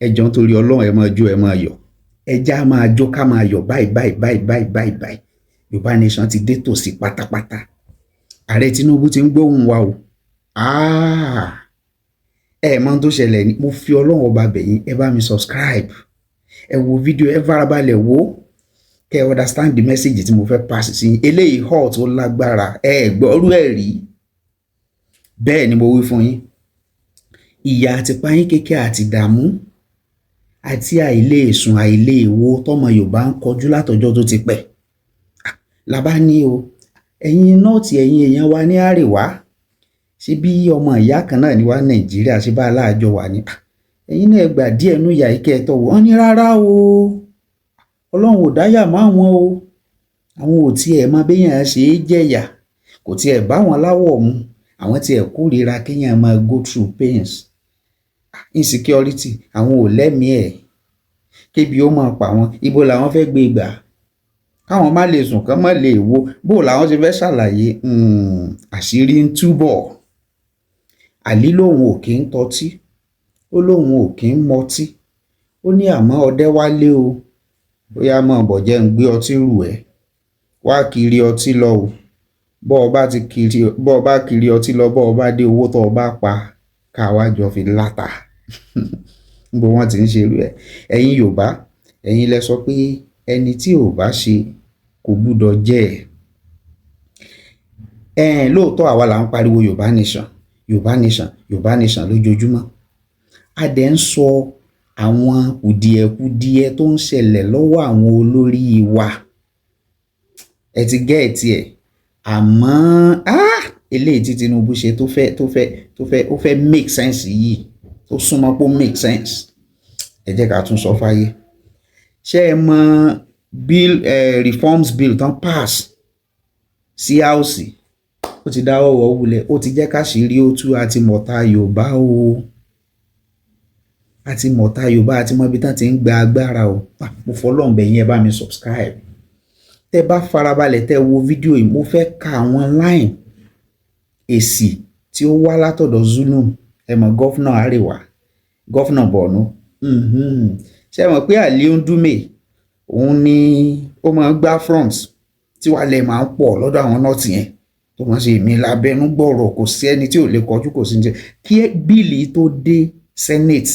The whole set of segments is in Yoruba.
Ẹ jọ̀ọ́, nítorí Ọlọ́run, ẹ máa jó, ẹ máa yọ̀. Ẹ já máa jó, ká máa yọ̀ báyìí báyìí báyìí báyìí báyìí báyìí. Yorùbá Nation ti dé tòsí pátápátá. Ààrẹ Tinubu ti ń gbóhùn wa o. Ẹ mọ ohun tó ṣẹlẹ̀ ni. Mo fi Ọlọ́run Ọba bẹ̀yín, ẹ bá mi subscribe, ẹ wo fídíò, ẹ farabalẹ̀ wò, kẹ́ ẹ understand the message tí mo fẹ́ pass sí yín. Eléyìí hot, ó lágbára, ẹ gbọ́rú ẹ̀ rí. Bẹ́ẹ̀ ni mo wí fún yín. Ìyà àti payín kékeré àti ìdààmú àti àìlè sùn, àìlè wo tọmọ Yorùbá ń kọjú látọjọ́ tó ti pẹ́ làbá ní o. Ẹ̀yin North, ẹ̀yin èèyàn wa ní àríwá, ṣé bí ọmọ ìyá kan náà ní wá Nàìjíríà, ṣé bá aláàjọ wà ní, ẹ̀yin náà gbà díẹ̀ nú ìyà ìkẹ́ ẹ̀tọ́. Wọ́n ní rárá o, Ọlọ́run ò dáyà mọ́ àwọn o, àwọn ò tiẹ̀ mọ béèyàn ṣe é jẹ̀yà, kò tiẹ̀ bá wọn láwọ̀ mu, àwọn tiẹ̀ kórìíra kéèyàn máa go through pains, insecurity, àwọn ò lẹ́mìí ẹ̀, kébi ó máa pa wọn. Ibo làwọn fẹ́ gbé gbà káwọn má lè sùn, kán má lè wo bó làwọn ṣe fẹ́ ṣàlàyé? Àṣírí ń túbọ̀. Àlí lòun ò kí ń tọ́tí, ó lóun ò kí ń mọtí, ó ní àmọ́ ọdẹ wálé o, bóyá mọ̀ bọ̀ jẹ́ ń gbé ọtí rù ẹ́ wá kiri ọtí lọ o. Bọ́ ọ bá ti kiri, bọ́ ọ bá kiri ọtí lọ, bọ́ ọ bá dé, owó tó o bá pa, ká wá jọ fi láta. Níbo wọ́n ti ń ṣerú ẹ̀? Ẹ̀yin Yorùbá, ẹ̀yin lẹ sọ pé ẹni tí ò bá ṣe kò gbúdọ̀ jẹ́ ẹ̀. Ẹ̀ẹ́n, lóòótọ́ àwa là ń pariwo Yorùbá Nation, Yorùbá Nation, Yorùbá Nation lójoojúmọ́. A dẹ̀ ń sọ àwọn kùdìẹ̀kudiẹ tó ń ṣẹlẹ̀ lọ́wọ́ àwọn olórí wa. Ẹ ti get ẹ̀. Àmọ́ eléyìí tí Tinubu ṣe tó fẹ́ ó fẹ́ make sense yìí, tó súnmọ́ pé ó make sense, ẹ jẹ́ ká tún sọ fáyé. Ṣé ẹ mọ bill, reforms bill tán pass sí House? Ó ti dáwọ́ wọ́ wulẹ̀, ó ti jẹ́ káṣírí ó tú. Àti mọ̀ta Yorùbá o, àti mọ̀ta Yorùbá, àti mọ̀ ibi tán ti ń gba agbára o. Mo fọlọ́run bẹ̀ yín, ẹ bá mi subscribe. Tẹ́ bá farabalẹ̀, tẹ́ wo fídíò yìí, mo fẹ́ ka àwọn line èsì tí ó wá látọ̀dọ̀ Zulum. Ẹ mọ̀ governor Àríwá, governor Borno. Ṣé ẹ mọ̀ pé Ali Ndume, òun ni ó máa ń gbá front tí wàá lẹ̀ máa ń pọ̀ lọ́dọ̀ àwọn North yẹn, tó máa ń ṣe èmi lábẹ́nú gbọ̀rọ̀, kò sí ẹni tí ò lè kọjú, kò sí ní kí bill tó dé Senate,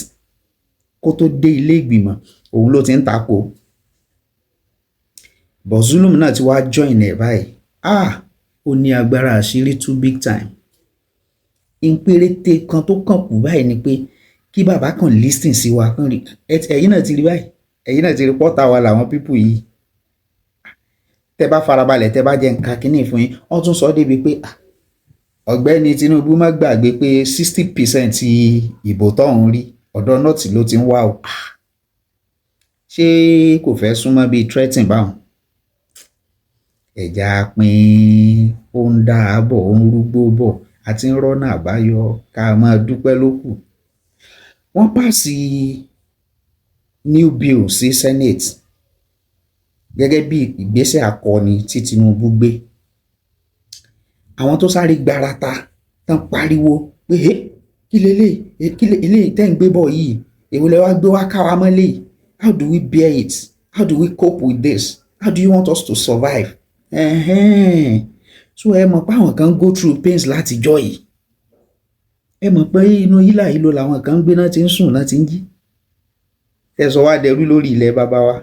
kó tó dé ilé ìgbìmọ̀, òun ló ti ń takò. But Zulum náà ti wá join ẹ̀ báyìí. Ah, ó ní agbára, àṣírí too big time. Ìpéréte kan tó kàn kù báyìí ni pé kí bàbá kan listen sí wa kan rí. Ẹ̀yin náà ti rí báyìí, ẹ̀yin náà ti rí pọ́tà wa làwọn people yìí. Tẹ́ bá farabalẹ̀, tẹ́ bá jẹ́ nǹkan kínní fún yín, wọ́n tún sọ débi pé ọ̀gbẹ́ni Tinubu, má gbàgbé pé 60% ìbò tóun rí, ọ̀dọ̀ North ló ti ń wá o. Ṣé kò fẹ́ súnmọ́ bíi threatening báwọn? Ẹ̀já pín, ó ń dá a bọ̀, ó ń rúgbó bọ̀, àti ń rọ́nà àbáyọ, ká máa dúpẹ́ ló kù. Wọ́n pass new bill sí Senate gẹ́gẹ́ bí ìgbésẹ̀ akọni tí Tinubu gbé. Àwọn tó sáré gbarata tán pariwo pé kí leléyìí, kí eléyìí tẹ́ ń gbé bọ̀ yìí, èwo lẹ wá gbé wá ká wa mọ́lé? How do we bear it? How do we cope with this? How do you want us to survive? So ẹ mọ̀ pé àwọn kan go through pains látijọ́ yìí. Ẹ mọ̀ pé inú hílà hílo làwọn kan ń gbé náà, ti ń sùn náà, ti ń jí. Ẹ sọ wá dẹrú lórí ilẹ̀ bàbá wa,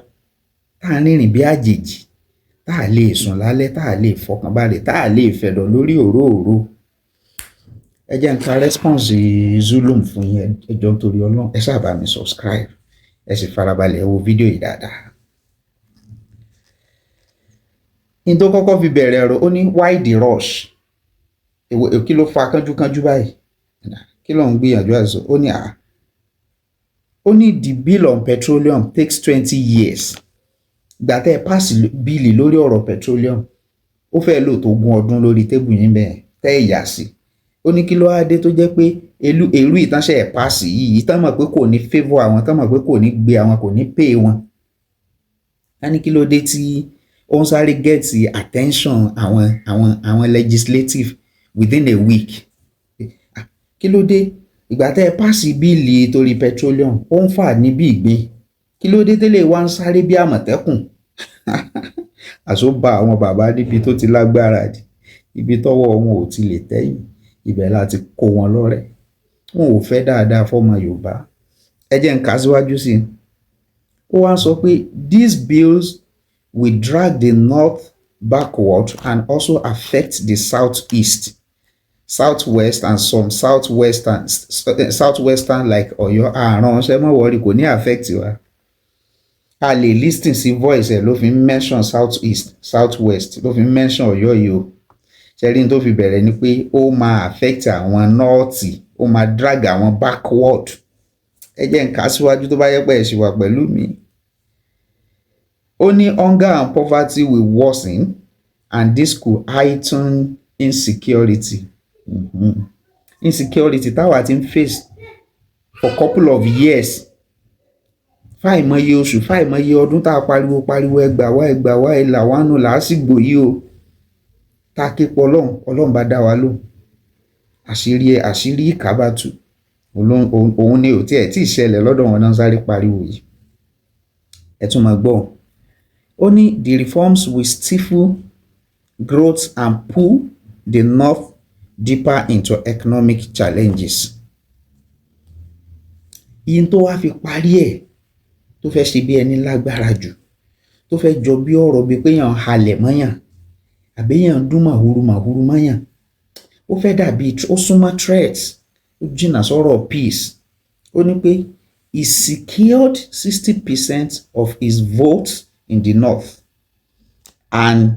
tá a rìnrìn bí àjèjì, tá a lè sùn lálẹ́, tá a lè fọkànbalẹ̀, tá a lè fẹ̀dọ̀ lórí òróòro. Ẹ jẹ́ n ka response Zulum fún yín. Ẹ jọ̀ọ́, nítorí Ọlọ́run, ẹ ṣáà bá mi subscribe, ẹ sì farabalẹ̀ wo fídíò yìí dáadáa. Ní tó kọ́kọ́ fi bẹ̀rẹ̀ ọ̀rọ̀, ó ní, "Why the rush?" Kí ló fa kánjúkánjú báyìí? Kí ló ń gbìyànjú àìsàn? Ó ní à ó ní, "The bill on petroleum takes 20 years." Gbà tẹ́ ẹ pass bill lórí ọ̀rọ̀ petroleum, ó fẹ́ lò tó 20 ọdún lórí table yín bẹ́ẹ̀ tẹ́ ẹ̀ yà sí. Ó ní kí ló wá dé tó jẹ́ pé èrú ìtánṣẹ́ ẹ̀ pass yìí, tán mọ̀ pé kò ní favour àwọn, tán mọ̀ pé kò ní gbé àwọn, kò ní pay wọn? Á ní kí ló dé tí ó ń sáré get attention àwọn legislative within a week? Kí ló dé? Ìgbà tẹ́ ẹ pass bill torí petroleum, ó ń fà ní bí ìgbín. Kí ló dé tẹ́lẹ̀ wá ń sáré bí àmọ̀tẹ́kùn? Àṣó ba àwọn bàbá níbi tó ti lágbára dì, ibi tọ́wọ́ wọn ò ti lè tẹ́yìn, ibẹ̀ láti kó wọn lọ́rẹ́. Wọn ò fẹ́ dáadáa fọ́mọ Yorùbá. Ẹ jẹ́ n kà síwájú sí i. Ó wá sọ pé these bills will drag the north backward and also affect the south-east, southwest and some southwestern like Ọ̀yọ́. Àrùn ṣẹ́ mọ́ wọ́rí, kò ní affect wa. A lè listen sí voice ẹ̀ ló fi ń mention south east, south west, ló fi ń mention Ọ̀yọ́ yìí o. Ṣẹ́rí tó fi bẹ̀rẹ̀ ni pé ó máa affect àwọn north, ó máa drag àwọn backward. Ẹ jẹ́ n kà síwájú tó bá yẹ pé ẹ ṣì wà pẹ̀lú mi. Ó ní hunger and poverty will worsen and this could heighten insecurity. Insecurity táwa ti ń face for couple of years, fáìmọye oṣù, fáìmọye ọdún tá a pariwo pariwo, "Ẹgbà wá, ẹgbà wá, ẹ là wá nù làásìgbò yìí o." Tá a ké pọ̀ Ọlọ́run, Ọlọ́run bá dá wa lóhùn, àṣírí àṣírí ìkà bá tú. Òun ni ò tiẹ̀ tí ì ṣẹlẹ̀ lọ́dọ̀ wọn náà sáré pariwo yìí. Ẹ tún máa gbọ́. Ó ní the reforms will stifle growth and pull the north deeper into economic challenges. Yìí tó wá fi parí ẹ̀, tó fẹ́ ṣe bí ẹni lágbára jù, tó fẹ́ jọ bí ọ̀rọ̀ bíi pé yàn halẹ̀ mọ́yàn àbí yàn dún màhúrú màhúrú mọ́yàn, ó fẹ́ dàbí ó súnmọ́ threat, ó jìnnà sọ́rọ̀ peace. Ó ní pé he secured 60% of his votes in the north and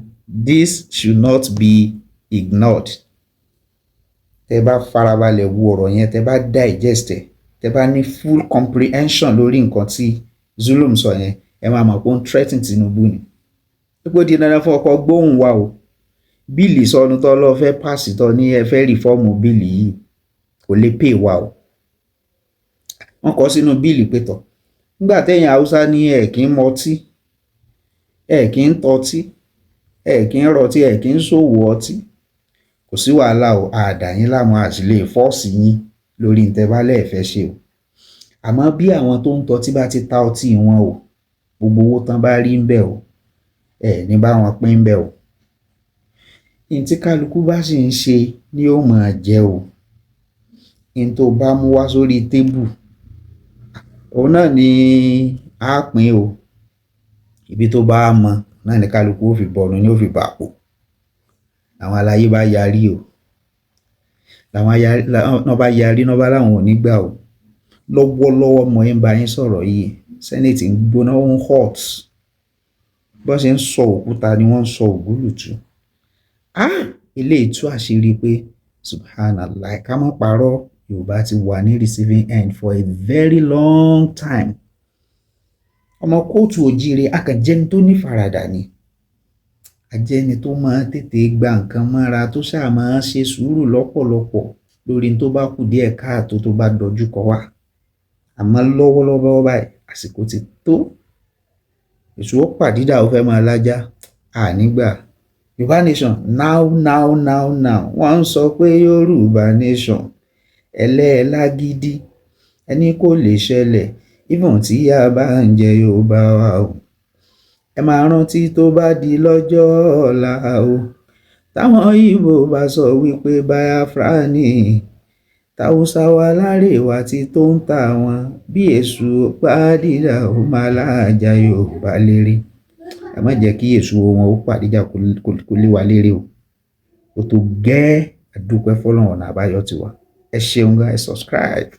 this should not be ignored. Tẹ́ bá farabalẹ̀ wo ọ̀rọ̀ yẹn, tẹ́ bá digest ẹ̀, tẹ́ bá ní full comprehension lórí nǹkan tí Zulum sọ yẹn, ẹ máa mọ̀ pé ó ń threaten Tinubu ni. Pé ó di dandan fún ọkọ̀ gbóhùn wa o. Bill sọnù tó lọ fẹ́ pass tó ní ẹ fẹ́ reform bill yìí, kò lè pè wá o. Wọ́n kọ sínú bill pé tọ̀, nígbà téèyàn Haúsá ní ẹ̀ kì í mọtí, ẹ̀ kì í tọtí, ẹ̀ kì í rọtí, ẹ̀ kì í ṣòwò ọtí, kò sí wàhálà o, àdá yín láàmú, àti lè force yín lórí ntẹ́bálẹ̀ fẹ́ ṣe o. Àmọ́ bí àwọn tó ń tọ́tí bá ti ta ọtí wọn o, gbogbo owó tán bá rí ń bẹ̀ o, ẹ̀ ní bá wọn pín ń bẹ̀ o. Ní tí kálukú bá sì ń ṣe ni ó máa jẹ́ o. Ní tó bá mú wá sórí table, òun náà ni á pín o. Ibi tó bá mọ náà ní kálukú ó fi bọnu, ní ó fi bàpò. Àwọn aláyé bá yarí o, làwọn náà bá yarí náà bá láwọn ò ní gbà o. Lọ́wọ́lọ́wọ́ mo ń bá yín sọ̀rọ̀ yìí, Senate ń gbóná, ó ń hot. Bọ́n ṣe ń sọ òkúta ni wọ́n ń sọ ògúlùtù. Ah, eléyìí tú àṣírí pé subhanallah, ká má parọ́, Yorùbá ti wà ní receiving end for a very long time. Ọmọ kóòtù òjíire, akànjẹni tó ní faradà ni, ajẹni tó máa tètè gba nǹkan mọ́ra, tó ṣáà máa ṣe sùúrù lọ́pọ̀lọpọ̀ lórí tó bá kù díẹ̀ káàtó tó bá dojú kọ wá. Àmọ́ lọ́wọ́lọ́wọ́ báyìí, àsìkò ti tó. Èṣù ó pàdídà, ó fẹ́ máa lájá ànígbà. Yorùbá nation now now now now. Wọ́n ń sọ pé Yorùbá nation ẹlẹ́ẹ̀lágídí, ẹni kò lè ṣẹlẹ̀, even tí a bá ń jẹ Yorùbá wa o. Ẹ máa rántí tó bá di lọ́jọ́ ọ̀la o, táwọn Ìgbò bá sọ wípé Biafra ní tàwùsà wa lárèwá tí tó ń tà wọ́n bí èṣù pàdídà, ó máa láàjà Yorùbá lérè. Ẹ má jẹ́ kí èṣù wọn ó pàdíjà kó lé wa lérè o. Ó tó gẹ́. Àdúpẹ́ fọlọ́run, ọ̀nà àbáyọ tiwa. Ẹ ṣeun gan, ẹ subscribe.